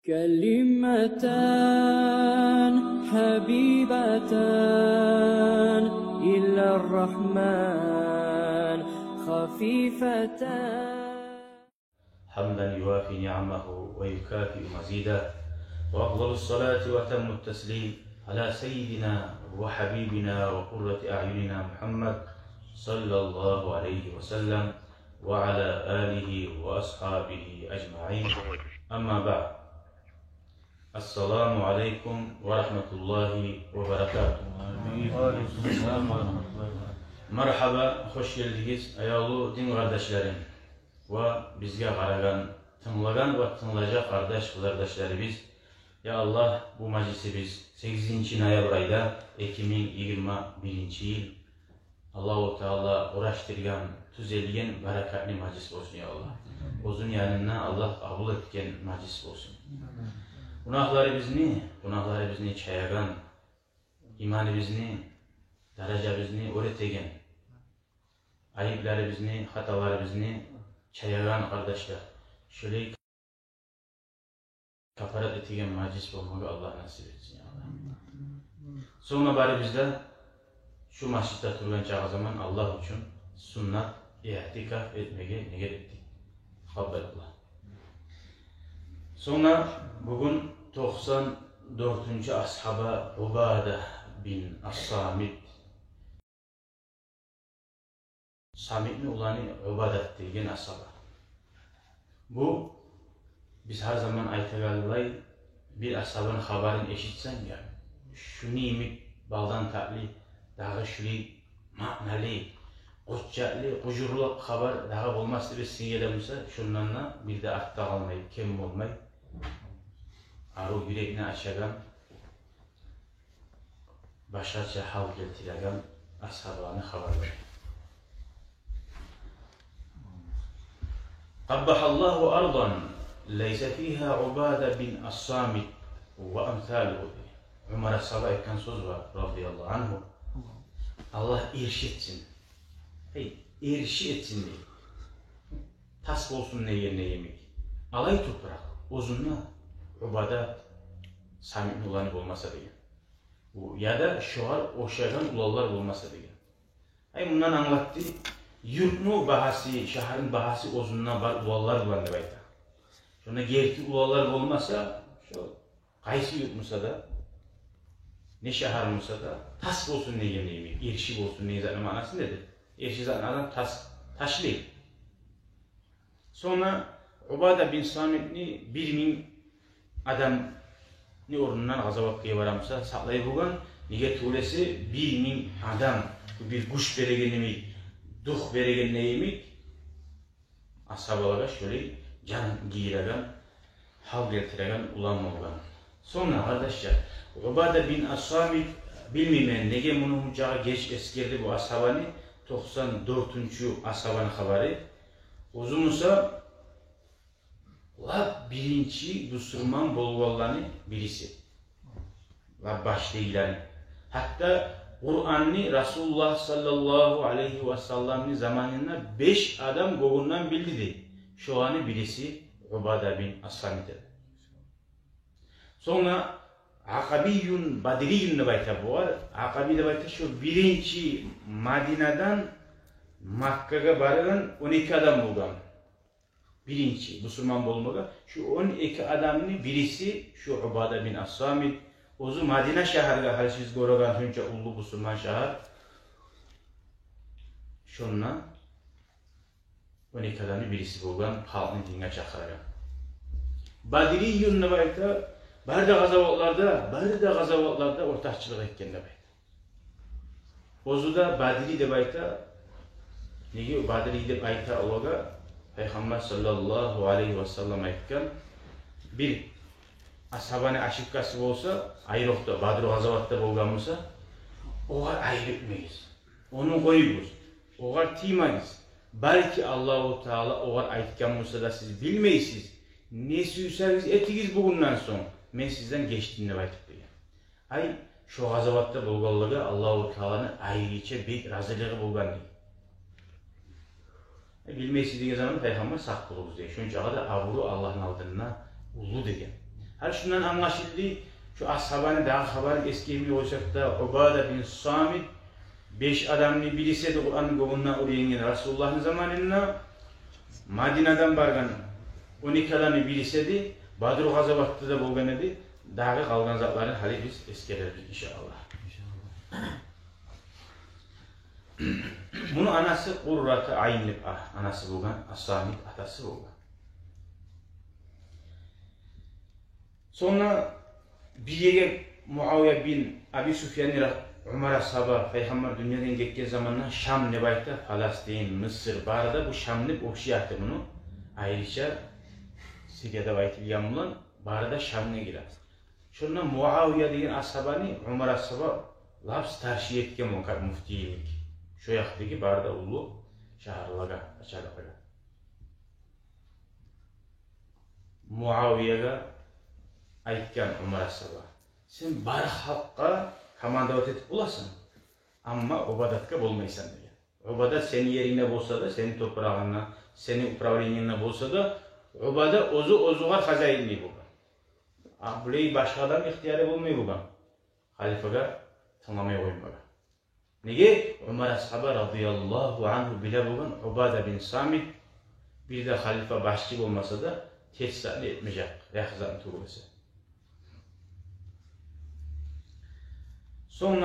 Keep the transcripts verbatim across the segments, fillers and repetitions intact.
كلمتان حبيبتان إلى الرحمن خفيفتان. حمدا يوافي نعمه ويكافئ مزيده، وأفضل الصلاة وأتم التسليم على سيدنا وحبيبنا وقرة أعيننا محمد صلى الله عليه وسلم وعلى آله وأصحابه أجمعين. أما بعد. السلام عليكم ورحمة الله وبركاته. Маргьаба, хош гелдигиз, аявлу дин къардашларым ва бизге къарагъан, тынглагъан ва тынглажакъ къардаш-къызардашларыбыз. Я Аллагь, бу мажлисибиз сегизинчи ноябрь айда, эки минг йигирма биринчи йыл, Аллагьу Таала къурашдыргъан, тюзелген баракатлы мажлис болсун, я Аллагь. Оьзюню янында Аллагь къабул этген мажлис болсун. Гюнагьларыбызны, гюнагьларыбызны чаягъан, иманыбызны, даражабызны оьр этеген, айыпларыбызны, хаталарыбызны чаягъан, къардашлар, шолай капарат этеген мажлис болмагъа Аллагь насип этсин, я Аллагь. Сонг да барыбыз да шу межитде тургъан чакъы заман Аллагь учун суннат иътикаф этмеге ният этдик. Къаббалаллагь. Сонг да бугюн токъсан дёртюнчю асгьаба Убада бин Ас-Самит, Самитни уланы Убадат деген асгьаба. Бу, биз гьар заман айтагъанлай, бир асгьабаны хабарын эшитсенг, я, шуну йимик балдан татли, дагъы шулай маъналы, къужатлы, къужурлу хабар дагъы болмас деп эсинге геле буса, шондан да бир де артда къалмай, кем болмай, арив, юрекни ачагъан, башгъача гьал гелтиреген асгьабаны хабарлар. قبح الله أرضا ليس فيها عبادة بن الصامت وأمثاله. Умар асгьаба айтгъан сёз бар, радияллагьу ангьу. Аллагь эрши этсин. Гьей, эрши этсин дей. Тас болсун дегенни йимик. Алай топуракъ, оьзюнде Убада Самитни уланы болмаса деген. Бу, яда шогъар ошагъан уланлар болмаса деген. Ай, мундан англатды, юртну багьасы, шагьарны багьасы оьзюнде бар уланлар булан деп айта. Шонда герти уланлар болмаса, шо къайсы юрт буса да, не шагьар буса да, тас болсун дегенни йимик, эрши болсун деген затны маънасы недир? Эрши затны адам тас, ташлай. Сонг да Убада бин Самитни бир минг адамны орнундан къазаватгъа йибере буса, сакълай болгъан. Неге тюгюл эсе, бир минг адам, бу бир гюч береген йимик, дух береген йимик, асгьабалагъа шолай жан гийиреген, гьал гелтиреген улан болгъан. Сонг да, къардашлар, Убада бин Ас-Самит, билмеймен, неге муну мунчагъа геч эсгерди бу асгьабаны, токъсан дёртюнчю асгьабаны хабары. Оьзю буса лап биринчи бусурман болгъанланы бириси. Лап башлайгъанланы. Гьатта Къуранны Расулуллагь саллаллагьу алайгьи ва салламны заманында беш адам гёнгюнден билди дей. Шоланы бириси Убада бин Ас-Самит эди. Сонг да акъабийюн, бадрийюн деп айта бугъар. Акъабий деп айта, шо биринчи Мадинадан Маккагъа баргъан он эки адам болгъан. Биринчи бусурман болмагъа шо он эки адамны бириси шо Убада бин Ас-Самит. Оьзю Мадина шагьаргъа, гьали сиз гёреген шонча уллу бусурман шагьар. Шонда он эки адамны бириси болгъан, халкъны динге чакъырагъан. Бадрийюн деп айта, бары да къазаватларда, бары да къазаватларда ортакъчылыкъ этген деп айта. Оьзю де бадрий деп айта. Неге бадрий деп айта олагъа? Пайхаммар саллаллагьу алайгьи ва саллам айтгъан, бир асгьабаны ошибкасы болса, айрокъда Бадру къазаватда болгъан буса, огъар айып этмегиз. Ону къоюгъуз, огъар тиймегиз. Балики, Аллагьу Таала огъар айтгъан буса да, сиз билмейсиз. Не сюйсегиз этигиз бугюнден сонг, мен сизден гечдим деп айтып деген. Ай, шо къазаватда болгъанлыгъа Аллагьу Тааланы айрыча бек разилиги болгъан дей. Э, билмейсиз деген заман Пайхаммар сакъ болугъуз дей. Шончагъа да абуру Аллагьны алдында уллу деген. Гьали шундан англашылды, шу асгьабаны дагъы хабарын эсгермей къойсакъ да, Убада бин Самит беш адамны бириси эди, Къуранны гёнгюнден уьйренген Расулуллагьны заманында, Мадинадан баргъан он эки адамны бириси эди, Бадру къазаватда да болгъан эди. Дагъы къалгъан затларын гьали биз эсгерербиз, иншааллагь. Муну анасы Къуррату Айн деп а-, анасы болгъан, Ас-Самит атасы болгъан. Сонг бир ерге Муавия бин Аби Суфьянны ра-, Умар асгьаба, Пайхаммар дюньядан гетген заманда Шам деп айта, Палестин, Мысыр, бары да бу Шам деп общий аты муну. Айрыча Сирия деп айтылгъан булан, бары да Шамгъа гире. Шонда Муавия деген асгьабаны Умар асгьаба лап старший этген болгъан, как муфтийлик. Шо якъдагъы бары да уллу шагьарлагъа, пачалыкълагъа. Муавиягъа айтгъан Умар асгьаба: «Сен бары халкъгъа командовать этип боласан, амма Убадатгъа болмайсан», — деген. Убадат сени ерингде болса да, сени топурагъынгда, сени управлениенгде болса да, Убада оьзю оьзюне хозяин болгъан. А булай башгъа адам ихтияры болмай болгъан халифагъа тынгламай къоймагъа. Неге? Умар асгьаба радияллагьу ангьу биле болгъан, Убада бин Самит бир де халифа, башчы болмаса да, терс затны этмежек, яхшы затны тюгюл эсе. Сонг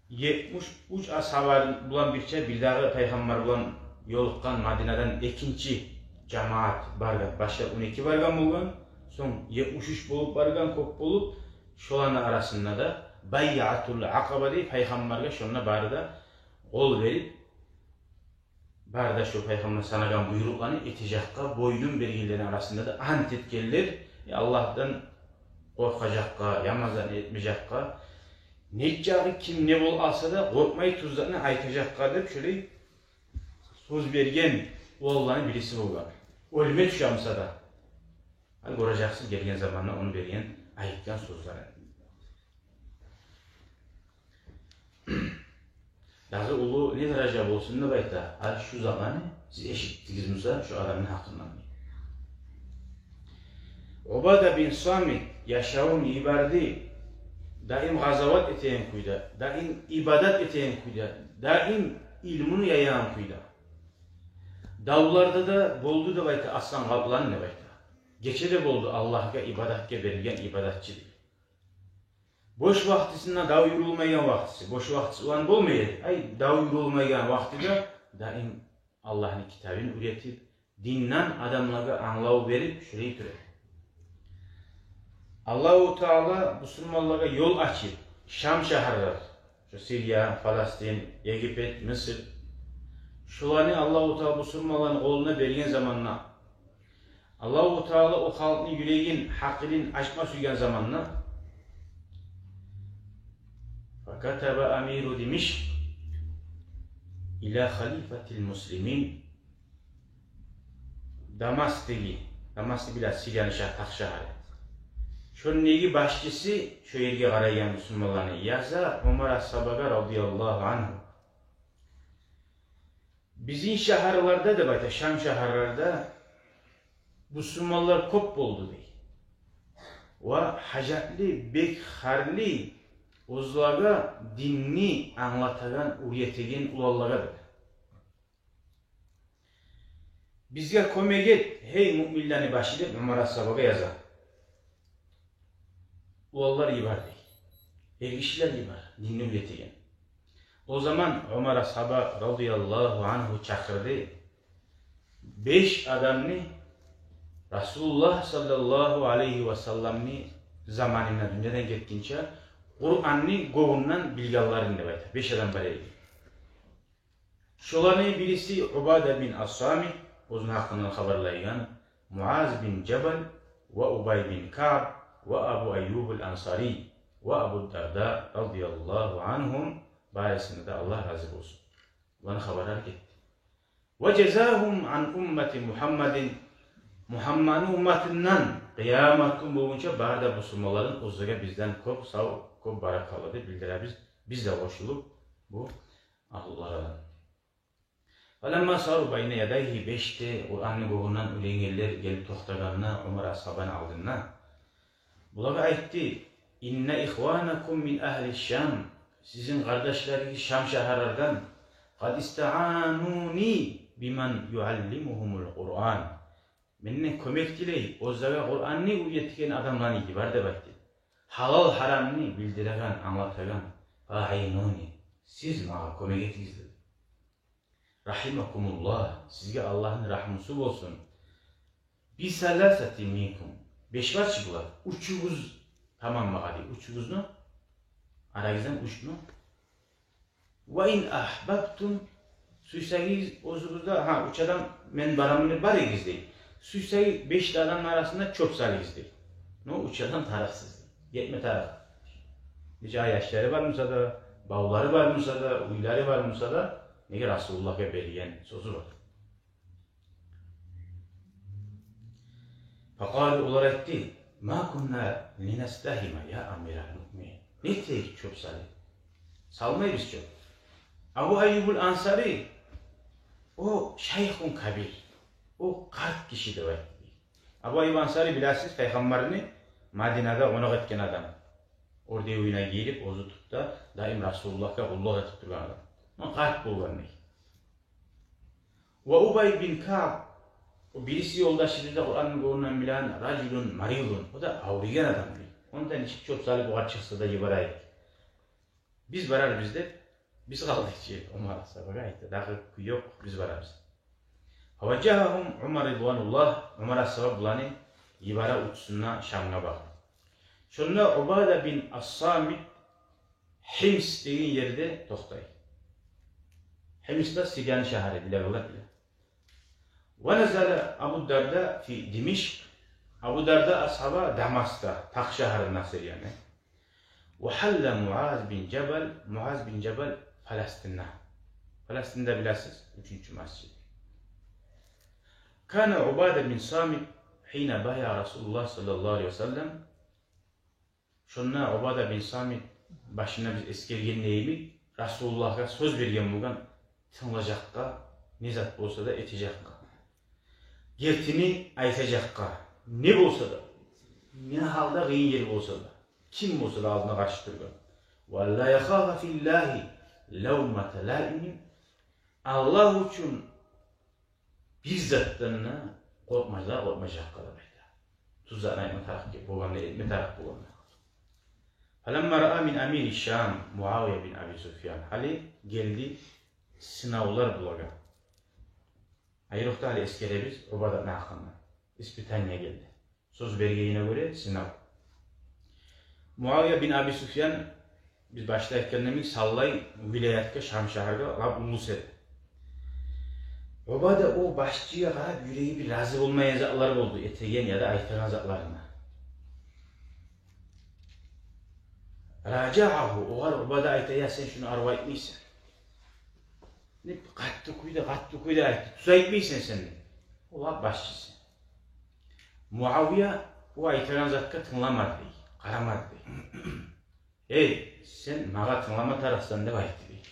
етмиш уьч асгьаба булан бирче бирдагъы Пайхаммар булан ёлукъгъан Мадинадан экинчи жамаат баргъан. Башлап он эки баргъан болгъан, сонг етмиш уьч болуп баргъан, кёп болуп. Шоланы арасында да Байъатул Акъаба дей, Пайхаммаргъа шонда бары да къол берип, бары да шо Пайхаммар санагъан буйрукъланы этежекге бойнун бергенлени арасында да ант этгенлер, э, Аллагьдан къоркъажакъгъа, яман затны этмежекге, нечакъы ким не болуп алса да, къоркъмай, тюз затны айтажакъгъа деп, шолай сёз берген уланланы бириси болгъан. Оьлме тюше буса да. Гьали гёрежексиз гелген заманда ону берген, айтгъан сёзлери. Дагъы уллу не даража болсун деп айта, гьали шу заманы сиз эшитдигиз буса шу адамны гьакъындан. Убада бин Самит яшавун йиберди даим къазават этеген кюйде, даим ибадат этеген кюйде, даим илмуну яягъан кюйде. Давларда да болду деп айта, аслан къаплан деп айта. Гече де болду Аллагьгъа ибадатгъа берилген ибадатчы деп. Бош вакътисинде, дав юрюлмейген вакътиси, бош вакътиси улан болмай эди. Ай, дав юрюлмейген вакътиде даим Аллагьны китабын уьйретип, динден адамлагъа англав берип, шулай тура эди. Аллагьу Таала бусурманлагъа ёл ачып, Шам шагьарлар, шо Сирия, Палестин, Египет, Мысыр, шоланы Аллагьу Таала бусурманланы къолуна берген заманда, Аллагьу Таала о халкъны юрегин, гьакъылын ачма сюйген заманда, فكتب أمير دمشق إلى خليفة المسلمين. Дамаскдеги, Дамаскны биле, Сирияны шагь-, тахт шагьары. Шондагъы башчысы, шо ерге къарайгъан бусурманланы, яза Умар асгьабагъа радияллагьу ангьу. Бизин шагьарларда деп айта, Шам шагьарларда бусурманлар кёп болду дей. Ва гьажатлы, бек харлы оьзлеге динни англатагъан, уьйретеген уланлагъа деп. Бизге кёмек эт, гьей муъминлени башы, деп Умар асгьабагъа яза. Уланлар йибер дей. Эргишилер йибер, динни уьйретеген. О заман Умар асгьаба радияллагьу ангьу чакъырды беш адамны, Расулуллагь саллаллагьу алайгьи ва салламны заманында дюньядан гетгинче Къуранны гёнгюнден билгенлерин деп айта. Беш адам бар эди. Шоланы бириси Убада бин Ас-Самит, оьзюню гьакъындан хабарлайгъан, Муаз бин Жабал ва Убай бин Каъб ва Абу Айюб ал-Ансари ва Абу Дарда радияллагьу ангьум, барысына да Аллагь рази болсун. Буланы хабарлар гетди. وجزاهم عن أمة محمد, Мугьаммадны умматындан къыямат гюн болгъунча бары да бусурманлардан оьзлеге бизден кёп сав, кёп баракалла деп билдиребиз. Биз де къошулуп бу агьлулардан. فلما صاروا بين يديه, беш де Къуранны гёнгюнден уьйренгенлер гелип токътагъанда Умар асгьабаны алдында, Булагъа айтды: «Инна ихванакум мин агьли Шам». Сизин къардашларыгъыз Шам шагьарлардан. «Къад истаъануни биман юаллимугьумул Къуръан». Менден кёмек тилей оьзлеге Къуранны уьйретеген адамланы йибер деп айтды. Гьалал-гьарамны билдиреген, англатагъан. «Фаъинуни». Сиз магъа кёмек этигиз деди. «Рагьимакумуллагь», сизге Аллагьны рагьмусу болсун. «Би саласатин минкум». Беш бар чы булар. Уьчюгюз тамам магъа дей. Уьчюгюзню арагъыздан уьчню. «Ва ин агьбабтум», сюйсегиз оьзюгюз де, гьа, уьч адам мен бараман деп бар эдигиз дей. Сюйсегиз беш де адамны арасында чёп салыгъыз дей. Но уьч адам тарыкъсыз дей. Гетме тарыкъ. Нече яшлары бар буса да, бавлары бар буса да, уьйлери бар буса да, неге Расулуллагьгъа берген сёзю бар. «Факъалу», олар айтды: «Ма кунна линастагьима, я амирал муъминин». Не этейик чёп салып? Салмайбыз чёп. Абу Айюбул Ансари, о шайхун кабир, о къарт гиши деп айтды. Абу Айюб Ансари, билесиз, Пайхаммарны Мадинада къонакъ этген адам. Оьрдек уьюне гирип, оьзю тутуп да, даим Расулуллагьгъа къуллукъ этип тургъан адам. О къарт болгъан дей. Ва Убай бин Кааб, о бириси ёлдашы да Къуранны гёнгюнден билеген, ражулун маридун, о да авруйгъан адам дей. Ону да нечик чёп салып огъар чыкъса да йиберейик. Биз барарбыз деп, биз къалдыкъ чы, Умар асгьабагъа айтды. Дагъы кюй ёкъ, биз барабыз. Фаважжагьагьум Умар ридвануллагь, Умар асгьаба буланы йибере учусуна Шамгъа багъып. Шонда Убада бин ас-Самит Химс деген ерде токътай. Химс да Сирияны шагьары, билегенлер биле. Ва назала Абу Дарда фи Димишкъ. Абу Дарда асгьаба Дамаскъда, пакъ шагьарында Сирияны. Ва гьалла Муаз бин Жабал, Муаз бин Жабал Палестинде. Палестинде, билесиз, уьчюнчю масжид. Кана Убада бин Самит гьина бая Расулуллагь саллаллагьу алайгьи ва саллам. Шонда Убада бин Самит, башында биз эсгерген йимик, Расулуллагьгъа сёз берген болгъан тынглажакъгъа, не зат болса да этежекге. Гертини айтажакъгъа, не болса да, не гьалда къыйын ер болса да, ким болса да алдына къаршы тургъан. Ва ла яхафа филлагьи лавмата лаимин. Аллагь учун бир затдан да къоркъмажакъ, къоркъмажакъгъа деп айта. Тюз затны айтма тарыкъ болгъанда, этме тарыкъ болгъанда. Фаламма раа мин амири Шам Муавия бин Аби Суфьян. Гьали гелди сынавлар булагъа. Айрокъда гьали эсгеребиз Убадатны гьакъында. Испытание гелди. Сёз бергенине гёре сынав. Муавия бин Аби Суфьян, биз башда айтгъан йимик, саллай вилаятгъа, Шам шагьаргъа лап уллу эди. Убада о башчыгъа къарап, юреги бир рази болмайгъан затлар болду, этеген яда айтагъан затларына. Ражаагьу, огъар Убада айта: «Я, сен шуну арив айтмайсан». Не, къатты кюйде, къатты кюйде айтды. Тюз айтмайсан сен, дей. О лап башчысы. Муавия о айтагъан затгъа тынгламады, дей, къарамады, дей. «Эй, сен магъа тынглама тарыкъсан», — деп айтды, дей.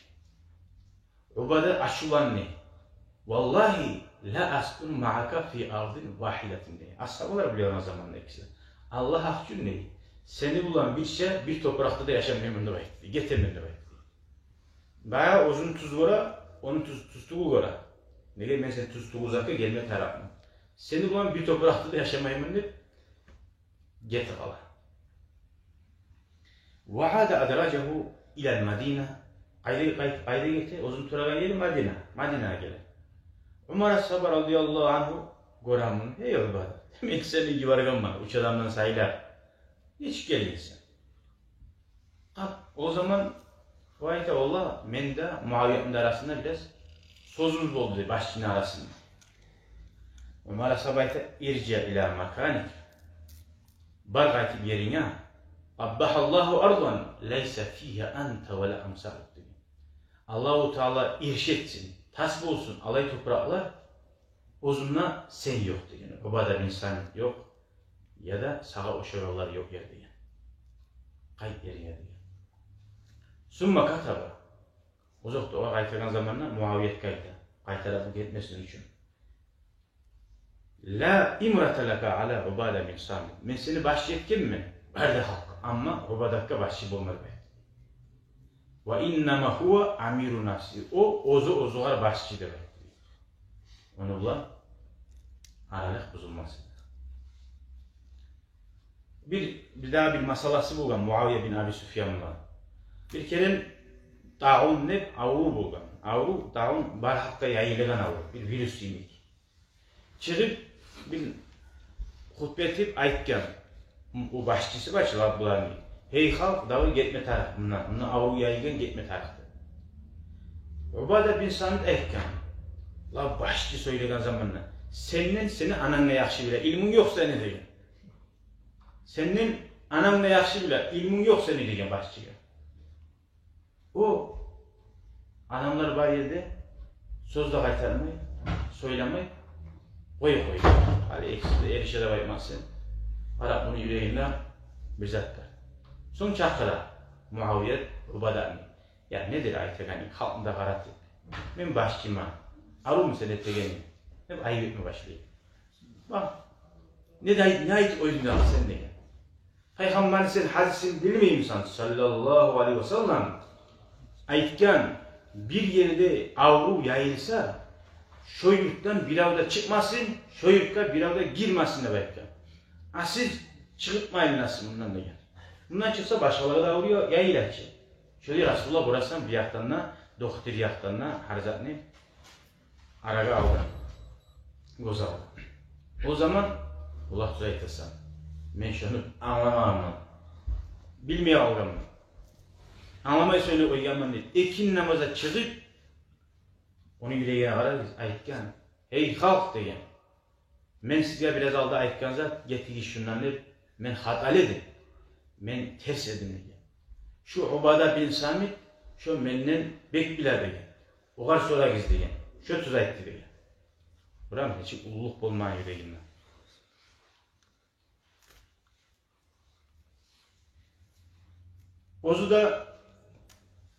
Убада ачувланды. «Валлагьи ла аскуну маъака фи ардин вагьидатин», — дей. Асгьабалар билеген заманда экиси. «Аллагь гьакъ учун, — дей, — сени булан бирче бир топуракъда да яшамайман», — деп айтды, дей. «Гетемен», — деп айтды, дей. Баягъы оьзюн тюз гёре, ону тюз, тюз тюгюл гёре. «Неге, мен сен тюз тюгюл затгъа гелме тарыкъман. Сени булан бир топуракъда да яшамайман», — деп гетип къала. Ва ада адражагьу илал Мадина. Къайда, къай-, къайда гете? Оьзюню турагъан ери Мадина. Мадинагъа геле. Умар асгьаба радияллагьу ангьу гёре муну. «Эй, Убада, мен сени йибергенмен уьч адамдан сайлап. Нечик гелдинг сен?» Къап, о заман о айта: «Валлагь, мен де Муавиятны да арасында бираз сёзюбюз болду», — дей, башчыны арасында. Умар асгьаба айта: «Иржи ила маканик. Бар къайтып еринге. Къаббагьаллагьу ардан лайса фигьа анта ва ла амсалук», — деген. «Аллагьу Таала эрши этсин, тас болсун алай топуракълар, оьзюнде сен ёкъ», — деген. «Убада бин Самит ёкъ, яда сагъа ошагъанлар ёкъ ер», — деген. «Къайт еринге», — деген. Сумма катаба. Озокъда, огъар къайтагъан заманда Муавиятгъа айта, къайтарып гетмесин учун: «Ла имрата лака ала Убада бин Самит. Мен сени башчы этгенмен, бары да халкъ, амма Убадатгъа башчы болма деп айтды. Ва иннама гьува амиру нафсигьи. О оьзю оьзюне башчы деп айтды. Ону булан аралыкъ бузулмасын. Бир, бир дагъы бир масъаласы болгъан Муавия бин Аби Суфьян булан. Бир керен тагъун деп аврув болгъан. Аврув, тагъун бар халкъгъа яйылагъан аврув, бир вирус йимик. Чыгъып, бир хутба этип айтгъан, о башчысы бар чы, лап буланы: «Гьей халкъ, давай гетме тарыкъ мундан, мундан аврув яйылгъан, гетме тарыкъ», — деп. Убада бин Самит айтгъан, лап башчы сёйлеген заманда: «Сенден сени ананг да яхшы биле илмунг ёкъ сени», — деген. «Сенден ананг да яхшы биле илмунг ёкъ сени», — деген башчыгъа. О адамлар бар ерде сёз де къайтармай, сёйлемей, къоя къойду. Гьали экиси де эрише деп айтмакъ сен. Къарап, муну юрегинде бир зат бар. Сонг чакъыра Муавият Убаданы. «Я, недир айтагъанынг, халкъны да къаратып? Мен башчыман, арувму сен этегенинг?» — деп айып этме башлай. «Бакъ, не де айт-, не айтып къойдунг дагъы сен?» — деген. «Пайхаммарны сен гьадисин билмеймисен, саллаллагьу алайгьи ва саллам? Айтгъан, бир ерде аврув яйылса, шо юртдан бирев де чыкъмасын, шо юртгъа бирев де гирмесин деп айтгъан. А сиз чыгъып айланасыз мундан, — деген. — Мундан чыкъса, башгъалагъа да аврув яйыла чы». Шолай Расулуллагь, къарасанг, бу якъдан да, дохтур якъдан да, гьар затны арагъа алгъан, гёз алгъан. О заман: «Оллагь, тюз айтасан, мен шону англамагъанман, билмей къалгъанман, англамай сёйлеп къойгъанман», — деп, экинни намазда чыгъып, ону юрегине къарагъыз, айтгъан: «Гьей халкъ, — деген, — мен сизге бираз алда айтгъан зат, гетигиз шундан деп, мен хаталы эдим, мен терс эдим», — деген. «Шу Убада бин Самит, шо менден бек биле, — деген. — Огъар сорагъыз, — деген. — Шо тюз айтды», — деген. Къарагъыз, нечик уллулукъ болмагъан юрегинде. Оьзю де,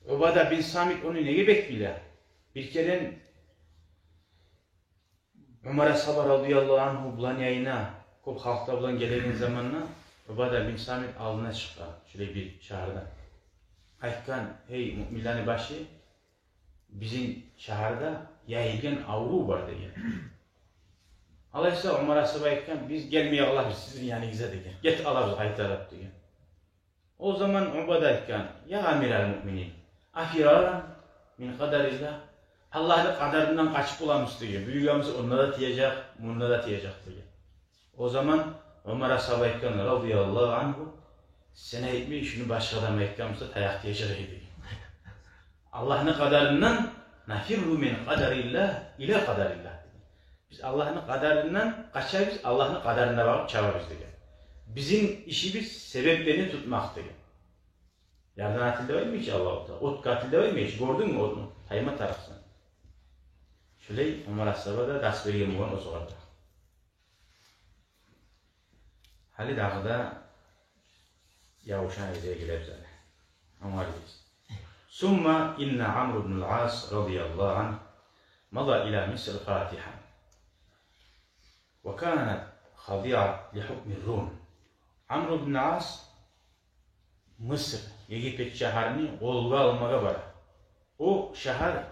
Убада бин Самит ону неге бек биле? Бир керен Умар асгьаба, радияллагьу ангьу, булан янына кёп халкъ да булан гелеген заманда Убада бин Самит алдына чыкъгъан, шулай бир шагьарда. Айтгъан: «Гьей, муъминлени башы, бизин шагьарда яйылгъан аврув бар», — деген. Алайса, Умар асгьаба айтгъан: «Биз гелмей къалабыз сизин яныгъызгъа, — деген. — Гетип къалабыз къайтарып», — деген. О заман Убада айтгъан: «Я амирал муъминин, афираран мин къадариллагь? Аллагьны къадарындан къачып боламысыз?» — деген. «Бюйюгебиз онда да тиежек, мунда да тиежек», — деген. О заман Умар асгьаба айтгъан, радияллагьу ангьу: «Сен айтмай, шуну башгъа адам айтгъан буса, таякъ тиежек эди. Аллагьны къадарындан, нафирру мин къадариллагь ила къадариллагь, — деген. — Биз Аллагьны къадарындан къачабыз, Аллагьны къадарына багъып чабабыз, — деген. — Бизин ишибиз себеплени тутмакъ», — деген. «Ярдан атыл деп айтмай чы Аллагьу Таала, отгъа атыл деп айтмай чы, гёрдюнгмю отну? Тайма тарыкъсан». Шулай Умар асгьаба да дарс берген болгъан оьзюгъар да. Гьали дагъы да ябушгъан ерге гелебиз гьали. Онгар дейбиз. Сумма инна Амр ибн ал-Ас, радияллагьу ангьу, мада ила Миср фатигьан. Ва канат хадиа ли гьукми Рум. Амр ибн Ас Мысыр, Египет шагьарны къолгъа алмагъа бара. О шагьар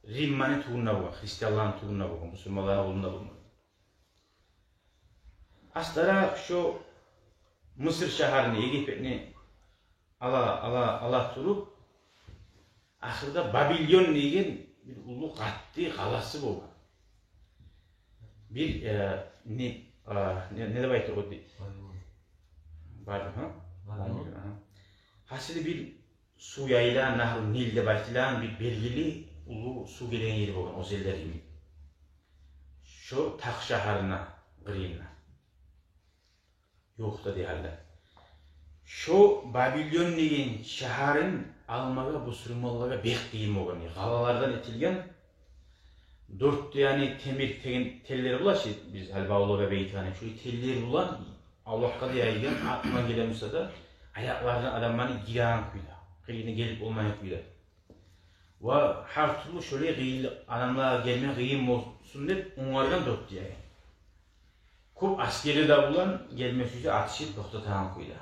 Римлени тюбюнде болгъан, христианланы тюбюнде болгъан, бусурманланы къолунда болмагъан. Астаракъ шо Мысыр шагьарны, Египетни ала, ала, ала туруп, ахырда Бабилон деген бир уллу къатты къаласы болгъан. Бир, э, не, а, не, не деп айта о дей? Вавилон. Вавилон, гьа? Вавилон. Вавилон, агьа. Гьасили, бир сув яйылагъан, Нагьру Нил деп айтылагъан бир белгили уллу сув гелеген ери болгъан, оьзенлер йимик. Шо тахшагьарны къырыйында. Ювукъда дей гьалда. Шо Бабилон деген шагьарын алмагъа бусурманлагъа бек къыйын болгъан. Къалалардан этилген, дёрт де яны темир деген теллер бола чы, биз гьали бавлагъа бегитеген, шо теллер булан авлакъгъа да яйылгъан, ат булан геле буса да, аякъларына адамланы гиреген кюйде, къырыйына гелип болмайгъан кюйде. Ва гьар тюрлю шолай къыйынлыкъ, адамлагъа гелме къыйын болсун деп онгаргъан дёрт де ягъын. Кёп асгери де булан гелме сюйсе, атышып токътатагъан кюйде.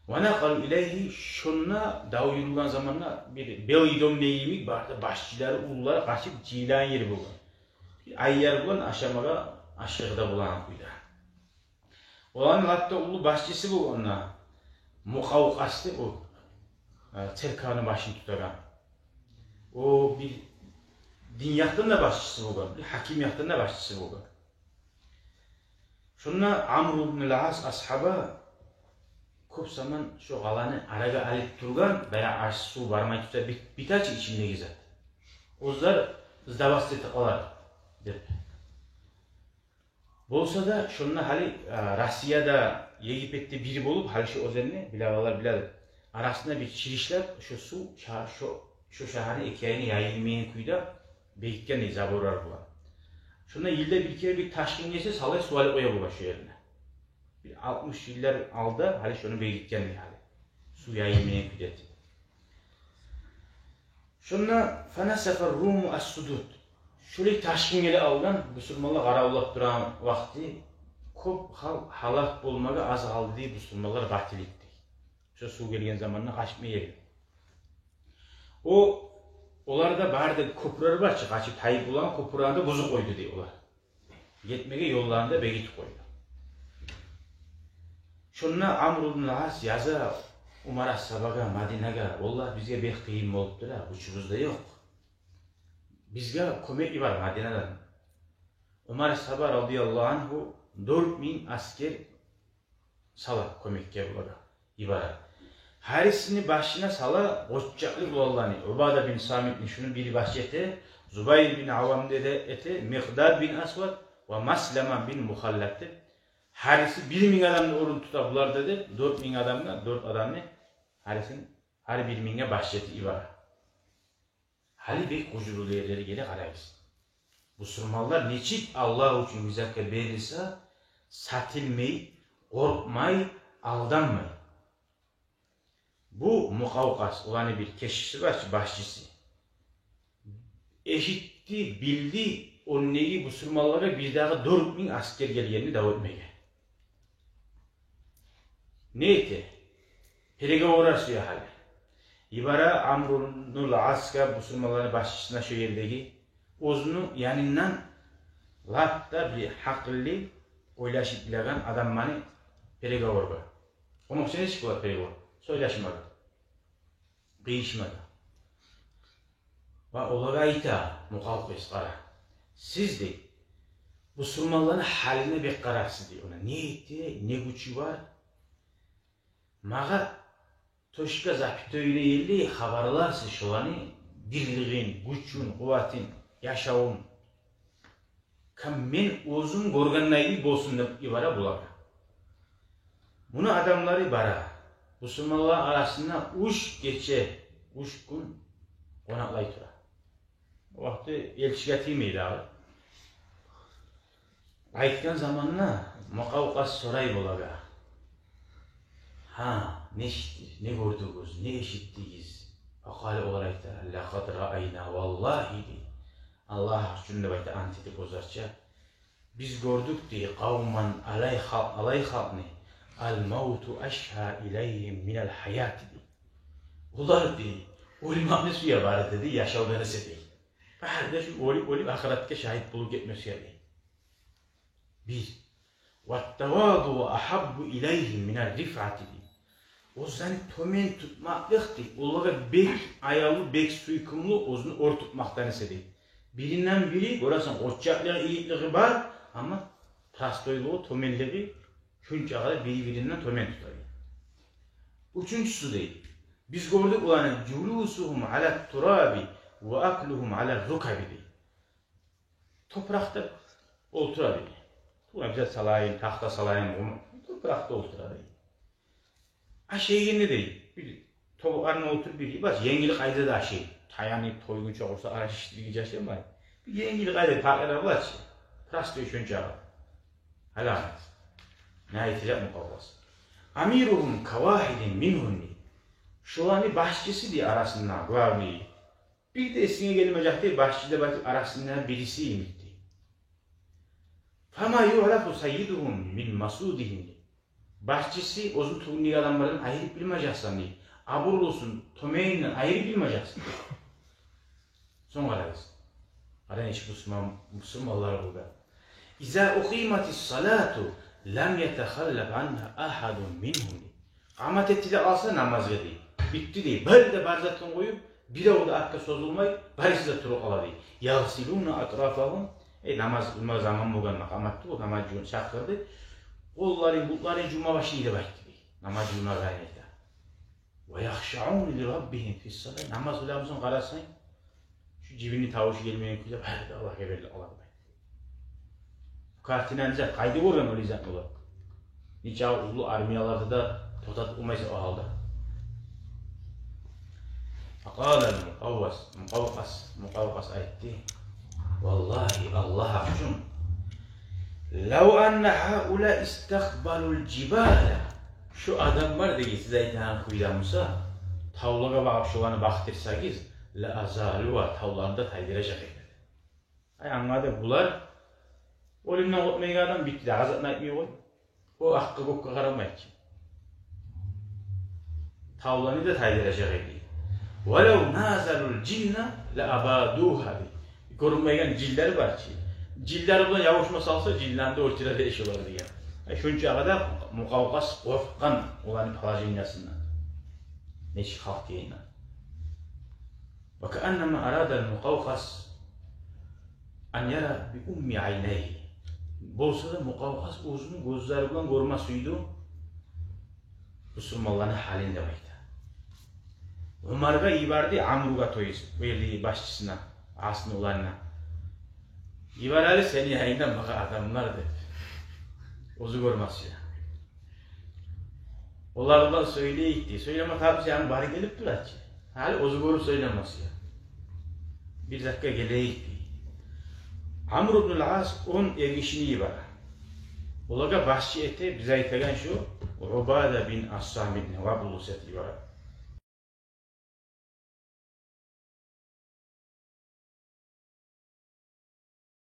Ва накъалу илайгьи, шонда дав юрюген заманда бир белгидон йимик барды, башчылары, уллулары къачып жыйылагъан ери болгъан. Бир айыр булан ашамагъа ашыгъы да болагъан кюйде. Оланы лап да уллу башчысы болгъан да Мукъавкъас деп, о, э, церкваны башын тутагъан. О бир дин якъдан да башчысы болгъан, бир гьаким якъдан да башчысы болгъан. Шонда Амру ибн ал-Ас асгьаба кёп заман шо къаланы арагъа алып тургъан, баягъы аш-сув бармай турса, бит-, битер чи ичиндеги зат. Оьзлер сдаваться этип къалар деп. Болса да, шонда гьали, а, Россияда, Египетде бир болуп, гьали шо оьзенни биле алар, биле. Арасында бир чириш ишлеп, шо сув, ша-, шо, шо шагьарны эки ягъына яйылмайгъан кюйде бегитген дей заборлар булан. Шонда йылда бир керен бир ташгъын гелсе, салай сув алып къоя болгъан шо ерине. Бир алтмыш йыллар алда гьали шону бегитген дей гьали. Сув яйылмайгъан кюйде этип. Шонда фанасафа руму ас-судуд. Шолай ташгъын геле алгъан, бусурманлар къаравуллап турагъан вакъти, кёп халкъ гьалак болмагъа аз къалды дей бусурманлар, батылыкъ дей. Шо сув гелген заманда къачмай ерге. О, оларда бары да кёпюрлер бар чы, къачып тайып болагъан, кёпюрлени де бузуп къойду дей олар. Гетмеге ёлларын да бегитип къойду. Шонда Амру ибн ал-Ас яза Умар асгьабагъа, Мадинагъа: «Валлагь, бизге бек къыйын болуп тура, гючюбюз де ёкъ. Бизге кёмек йибер Мадинадан». Умар асгьаба радияллагьу ангьу дёрт минг аскер сала кёмекге булагъа, йибере. Гьарисини башына сала къоччакълы булалланы, Убада бин Самитни шуну бири башчы эте, Зубайр бин Аввамны да эте, Микъдад бин Асвад ва Маслама бин Мухаллад деп. Гьариси бир минг адамны орнун тута булар деди, дёрт минг адамгъа, дёрт адамны гьарисин, гьар бир мингге башчы этип йибере. Гьали бек къужурлу ерлери геле, къарагъыз. Бусурманлар нечик Аллагь учун мизакъгъа берилсе, сатылмай, къоркъмай, алданмай. Бу Мукъавкъас, оланы бир кешиси бар чы, башчысы. Эшитди, билди, ондагъы бусурманлагъа бирдагъы дёрт минг аскер гелгенни дав этмеге. Не эте? Переговорлар сюе гьали. Йибере Амру ибн ал-Асгъа, бусурманланы башчысына, шо ердеги оьзюню янындан лап да бир гьакъыллы, ойлашып билеген адамланы переговоргъа. Къумукъча нечик бола переговор? Сёйлешмеге, къыйышмагъа. Ва олагъа айта Мукъавкъас: «Къара, сиз, — дей, — бусурманланы гьалына бек къарарсыз, — дей, — она не эте, не гючю бар. Магъа точка запятойну ерли хабарларсыз шоланы бирлигин, гючюн, къуватын, яшавун. Кам мен оьзюм гёргендей болсун», — деп йибере булагъа. Муну адамлары бара, бусурманлар арасында уьч гече, уьч гюн къонакълай тура. О вакъти элчиге тиймей дагъы. Къайтгъан заманда Мукъавкъас сорай булагъа: «Гьа, не эшитди-, не гёрдюгюз, не эшитдигиз?» Факъала, олар айта: «Лакъад раайна, валлагьи, — дей, — Аллагь учун, — деп айта ант этип оьзлерче, — биз гёрдюк, — дей, — къавман, алай халкъ, алай халкъны, ал-мавту ашгьа илайгьим минал гьаят, — дей. — Олар, — дей, — оьлмекни сюе бары да, — дей, — яшавдан эсе, — дей. — Бары да шу оьлюп, оьлюп, ахыратгъа шагьит болуп гетме сюе», — дей. Бир. «Ват-таваду агьаббу илайгьим минар-рифати», — дей. Оьзлени тёмен тутмакълыкъ, — дей, — олагъа бек аявлу, бек сюйкюмлю оьзюню оьр тутмакъдан эсе, — дей. — Биринден бири, гёресен, къоччакълыгъы, игитлиги бар, амма простойлугъу, тёменлиги шунча къадар бири-биринден тёмен тута, — дей. — Уьчюнчюсю, — дей, — биз гёрдюк оланы: жулусугьум алат-тураби ва аклугьум алар-рукаби, — дей. — Топуракъда олтура, — дей. — Тувра бир зат салайым, тахта салайым, къум, топуракъда олтура, — дей. — Ашайгъанда, — дей, — бир тобукъ арнына олтуруп, бир ибас енгил къайда да ашай. Таянып, тойгъунча къурсакъ ара шишдиргинче ашамай. Бир енгил къайда, пакъырлар бола чы. Простой шунча къадар. Гьали не айтажакъ Мукъавкъас. Амиругьум кавагьидин мингьум, — дей. — Шоланы башчысы, — дей, — арасында главный. Бир де эсинге гелмежек, — дей, — башчы деп айтып, арасында бириси йимик, — дей. — Фама юърафу саййидугьум мин масудигьим, — дей. Башчысы оьзюн тюгюндеги адамлардан айырып билмежексен дей. Абурлусун тёменинден айырып билмежексен. Сонг къарагъыз. Къарагъыз, бусурман, бусурманлар булда. Иза укъиматис салату лам ятахаллаф анха ахадун мингьум. Къамат этиле къалса намазгъа дей. Битди дей. Бир де бар затын къоюп, бирев де артгъа созулмай, барысы да туруп къала дей. Ягъсилуна атрафагьум. Эй, намаз къылма заман болгъанда, къамат этди, намаз жувма чакъырды. Къолларын, бутларын жувма башлай деп айтды дей. Намаз жувма къайын эте. Ва яхшаъуна ли раббигьим фис салат. Намаз къыламысан къарасанг, шу жибинни тавушу гелмеген кюйде бары да Аллагьгъа бериле къала деп айтды. Бу картинаны сен къайда гёрген, олай затны олар? Нече уллу армияларда да токътатып болмайсан о гьалда. Факъала ал-Мукъавкъас, Мукъавкъас, Мукъавкъас айтды: «Валлагьи, Аллагь учун, лав анна гьаула истакъбалул жибала». Шу адамлар, деги, сиз айтагъан кюйде буса, тавлагъа багъып шуланы бакътырсагъыз, ла азалугьа, тавланы да тайдыражакъ эди. Ай, англады, булар оьлюмден къоркъмайгъан адам, битди, дагъы затын айтмай къой. О акъгъа-гёкге къарамай чы, тавланы да тайдыражакъ эди. Валав назалул жинна ла абадугьа дей. Гёрюнмейген жинлер бар чы. Жинлер булан ябушма салса, жинлени де оьлтюрер эди шолар деген. Ай, шунча къадар Мукъавкъас къоркъгъан оланы положениясындан. Нечик халкъ дегенде. Ва кааннама арада ал-Мукъавкъас ан яра би умми айнайгьи. Болса да Мукъавкъас оьзюню гёзлери булан гёрме сюйдю бусурманланы гьалын деп айта. Омаргъа йиберди, Амругъа, то есть бу ердеги башчысына, Асны уланына. Йибер гьали сени янынга магъа адамлар деп. Оьзю гёрме сюе. Олар булан сёйлейик дей. Сёйлеме табиси янгы бары гелип турачы. Гьали оьзю гёрюп сёйлеме сюе. Бир затгъа гелейик дей. Амр ибн ал-Ас он эргишини йибере. Олагъа башчы эте, биз айтагъан шу Убада бин ас-Самитни, Абу Лусет йибере.